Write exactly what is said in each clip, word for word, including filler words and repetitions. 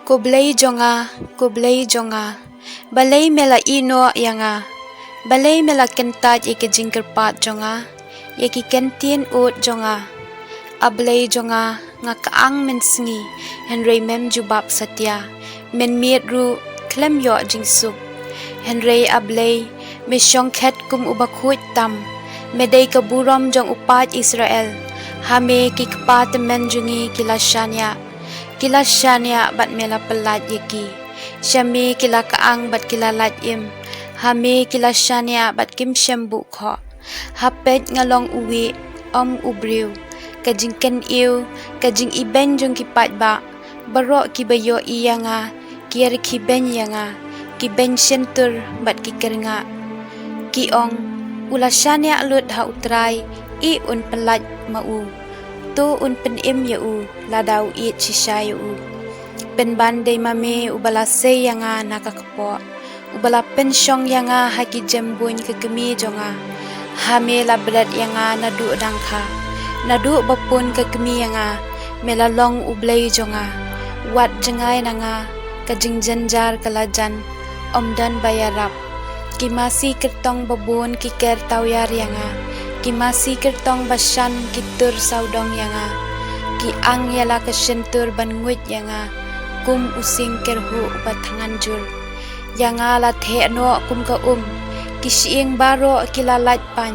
Ko Blei jong nga, ko Blei jong nga, balei me la ïehnoh ïa nga? Balei me la kyntait ïa ki jingkyrpad jong nga, ïa ki kyntien ud jong nga? A Blei jong nga, nga kyang mynsngi, hynrei mem jubab satia, mynmiet ruh khlem ïoh jingsuk. Hynrei A Blei, me shongkhet kum uba khuid tam, me dei ka burom jong u paid Israel. Ha me ki kpa tymmen jong ngi ki la shaniah, ki la shaniah bad me la pyllait ïa ki. Sha me ki la kyang bad ki la lait im, ha me ki la shaniah bad kim shym buh khoh. Ha peit nga long uwei, ym u briew. Ka jingkynïew, ka jingibeiñ jong ki paidbah, baroh kiba ïohi ïa nga, ki ïarkhie beiñ ïa nga, ki beiñ shyntur bad ki kyrngah. Ki ong, u la shaniah lut ha U Trai, i un pyllait ma u. To un pynim ïa u, lada u ïeit shisha ïa u. Pynban dei ma me uba la sei ïa nga na ka kpoh, uba la pynshong ïa nga ha ki jembuiñ ka kmie jong nga. Ha me la bret ïa nga naduh dang kha, naduh ba pun ka kmie ïa nga, me la long U Blei jong nga. Wat jngai na nga, ka jingjynjar ka la jan, ym don ba ïarap. Ki masi kyrtong babun ki ker tawiar ïa nga, ki masi kyrtong bashan ki tur sawdong ïa nga. Ki ang ïa la ka shyntur ban nguid ïa nga, kum u sing kyrhuh uba thngan jur. Ïa nga la theh noh kum ka um, ki shyieng baroh ki la lait paiñ.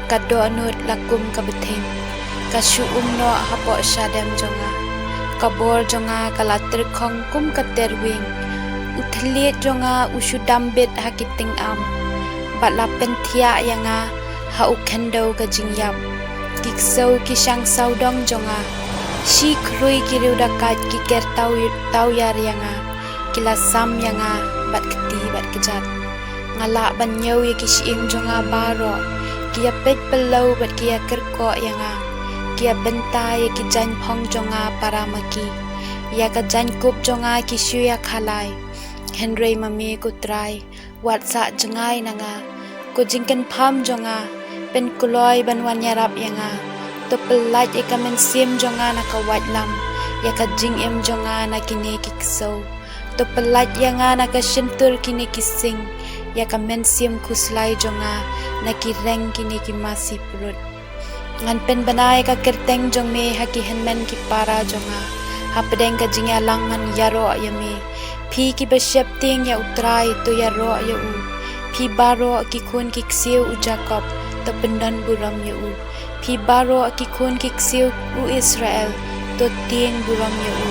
Ka dohnud la kum ka btheiñ, ka shu um noh hapoh shadem jong nga. Ka bor jong nga ka la tyrkhong kum ka terwieng. U thylliej jong nga u shu dam bit ha ki tyngam, bad la pynthiah ïa nga ha u khyndew ka jingïap. Ki ksew ki shang sawdong jong nga, shi khrui ki riew dakait ki ker taw, tawiar ïa nga. Ki la sam ïa nga bad kti bad kjat. Nga lah ban ñiew ïa ki shyieng jong nga baroh. Ki ïa peit pyllew bad ki ïa kyrkoh ïa nga. Ki ïa bynta ïa ki jaiñphong jong nga para ma ki. Ïa ka jaiñkup jong nga ki shu ïa khalai. Hynrei ma me ko Trai, wat sah jngai na nga. Ko jingkynpham jong nga, pynkloi ban wan ïarap ïa nga. To pyllait ïa ka mynsiem jong nga na ka waitlam, ïa ka jingim jong nga na kine ki ksew. To pyllait ïa nga na ka shyntur kine ki sing, ïa ka mynsiem khuslai jong nga na ki reng kine ki masi prut. Ngan pynbna ïa ka kyrteng jong me ha ki hynmen ki para jong nga. Hapdeng ka jingïalang ngan ïaroh ïa me. Phi kiba sheptieng ïa U Trai, to ïaroh ïa u. Phi baroh ki khun ki ksiew u Jakob, to pyndon burom ïa u. Phi baroh ki khun ki ksiew u Israel, to tieng burom ïa u.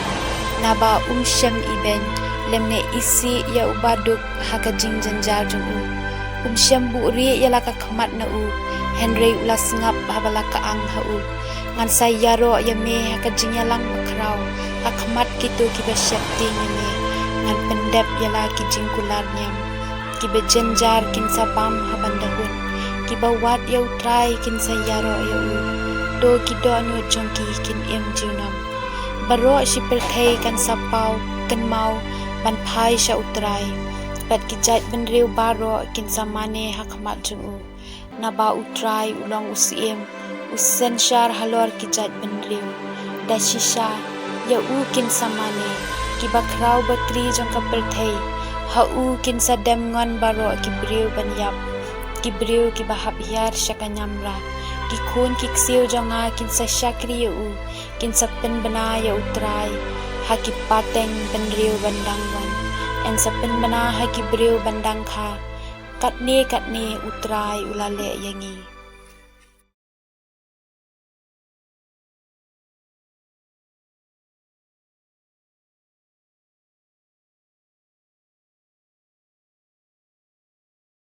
Naba um shym ibeiñ, lymne isih ïa uba duk ha ka jingjynjar jong u. Um shym buhrieh ïa la ka khmat na u, hynrei u la sngap haba la kyang ha u. Ngan sa ïaroh ïa me ha ka jingïalang bakhraw, ha khmat kito kiba sheptieng ïa me. Ngan pyndep ïa la ki jingkular niam. Kiba jynjar kin sa bam ha ban da hun. Kiba wad ïa U Trai kin sa ïaroh ïa u. To ki dohnud jong ki kin im junom. Baroh shi pyrthei kan sa paw kynmaw ban phai sha U Trai. Bad ki jaitbynriew baroh kin sa mane ha khmat jong u. Naba U Trai u long u Syiem, u synshar halor ki jaitbynriew. Da shisha ïa u kin sa mane kiba khraw batri jong ka pyrthei. Ha u kin sa dem ngon baroh ki briew ban ïap, ki briew kiba hap hiar sha ka ñiamra. Ki khun ki ksiew jong nga kin sa shakri ïa u, kin sa pynbna ïa U Trai ha ki pateng bynriew ban dang wan. Yn sa pynbna ha ki briew ban dang kha. Katne katne U Trai u la leh ïa ngi.